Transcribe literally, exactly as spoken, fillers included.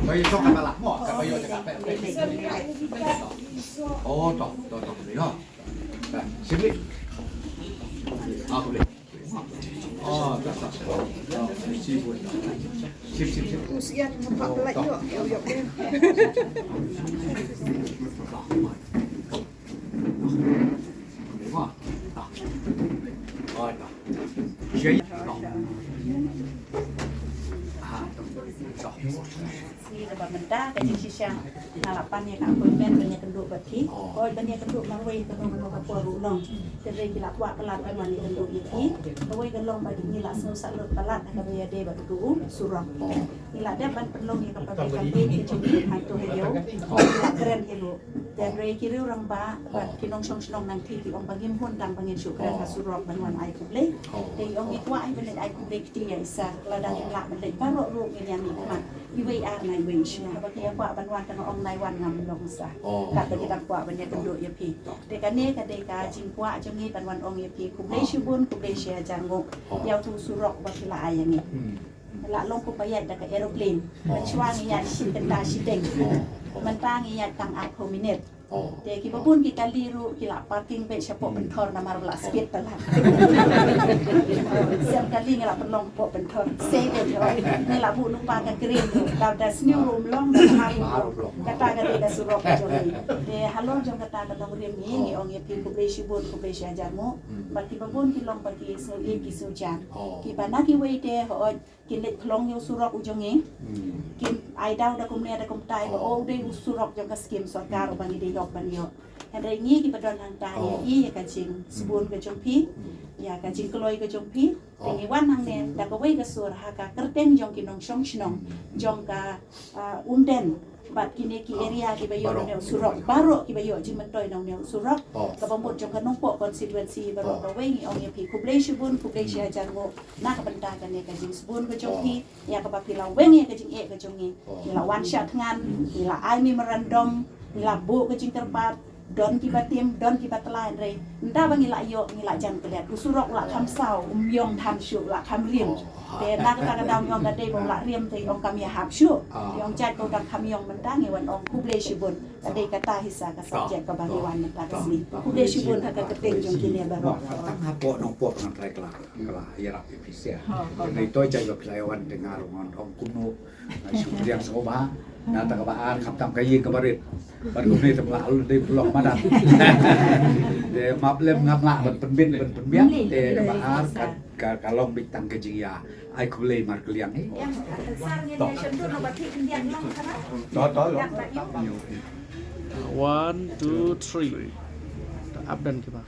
Ba ïoh ka ba lah mo, ka ba ïoh ka ba. Oh, to, to, to, ïoh. Sip. Ah, boleh. Oh, to, to. Sip, sip, sip. Usian nampak pula ïoh, ïoh, ïoh. Sngi kaba mynta ka jingshisha nga la pan ïa ka appointment ban ïakynduh bad phi. Hooid, ban ïakynduh marwei, kano kano ka por ruh long. Hynrei ki la kwah palat ban wan ïakynduh ïa phi. Kawei ka long ba ngi la sngewsih lut palat ha kaba ïadei bad utu u surok. Ngi la dep ban pynlong ïa ka public campaign ka jong ngi hangto ha ïew. Ngi la kren ïa ruh. Te hynrei ki riew rangbah bad ki nongshong shnong nangta ki ong ba ngim hun tang ba ngin shu kren ha surok ban wan ai khublei. Te ngi ong ngi kwah ai ban leit ai khublei kti ïa i Sir, lada ngim lah ban leit baroh ruh ngin ïa mihkhmat iwei ar na iwei i shnong. Haba ki ïa kwah ban wan, tang ong nai wan, ngam long sah. Katba ki dang kwah ban ïakynduh ïa phi. Te kane ka dei ka jingkwah jong ngi ban wan ong ïa phi khublei shibun, khublei shihajar nguh ïa utu u surok ba phi la ai ïa ngi. La long kumba ïaid da ka aeroplane. Mynshuwa ngi ïaid shi kynta shiteng. Mynta ngi ïaid tang arphew minit. Te kiba bun ki kali ruh ki la parking beit shapoh pynthor namar ba la speed palat. Shen kali ngi la pynlong hapoh pynthor. Sei beit ruh. Ngi la buh lypa ka green ruh. Lada sniew ruh ym long, da ka ar ruh ym long. Kata ka dei ka surok ka jong ngi. Te halor jong kata ka nongrim ngi, ngi ong ïa phi khublei shibun, khublei shihajar nguh. Bad kiba bun ki long ba ki sngewieit ki sngewjan. Kiba na kiwei te hooid kin leit khlong ïa u surok u jong ngi. Kin ai daw da kumne da kumtai ba u dei u surok jong ka skim sorkar uba ngi dei hok ban ïoh. Hynrei ngi kiba don hangta ngi ïohi ïa ka jingsbun ka jong phi, ïa ka jingkloi ka jong phi. Te ngi wan hangne da kawei ka sur ha ka kyrteng jong ki nongshong shnong jong ka, ah, Umden. Bad kine ki area kiba ïoh na une u surok, baroh kiba ïoh jingmyntoi na une u surok. Kaba mut jong ka Nongpoh constituency baroh kawei ngi ong ïa phi khublei shibun, khublei shihajar nguh na ka bynta kane ka jingsbun ka jong phi, ïa kaba phi la weng ïa ka jingeh ka jong ngi. Ngi la wan shah thngan, ngi la ai memorandum, ngi la buh ka jingkyrpad, don kiba tim, don kiba tla, hynrei ynda ba ngi la ïoh, ngi la jan klet. U surok u la kham saw, um ïong than shuh, u la kham rim. Te na kata ka daw ngi ong da dei ba u la rim te ong kam ïahap shuh. Te ong jait ba u dang kham ïong mynta ngi wan ong khublei shibun. Ka dei kata hi sa ka subject kaba ngi wan mynta ka sngi. Khublei shibun ha ka kyrteng jong kine baroh. Tang hapoh Nongpoh ngan trai kla, kla ïarap ïa phi sha. Ngi to jait ba phi la wan te nga ruh ngan ong kumno. Shu pdiang sngewbha. Na ta kaba ar khamtam ka ïing kaba rit. Bad kumne te pla dei pynlong madan. Te map lem ngam lah ban pynbit ban pynbiang te kaba ar ka, ka, ka long beit tang ka jingïa. Ai khublei markylliang hi. To, to, long. One, two, three. Ap dan kiba.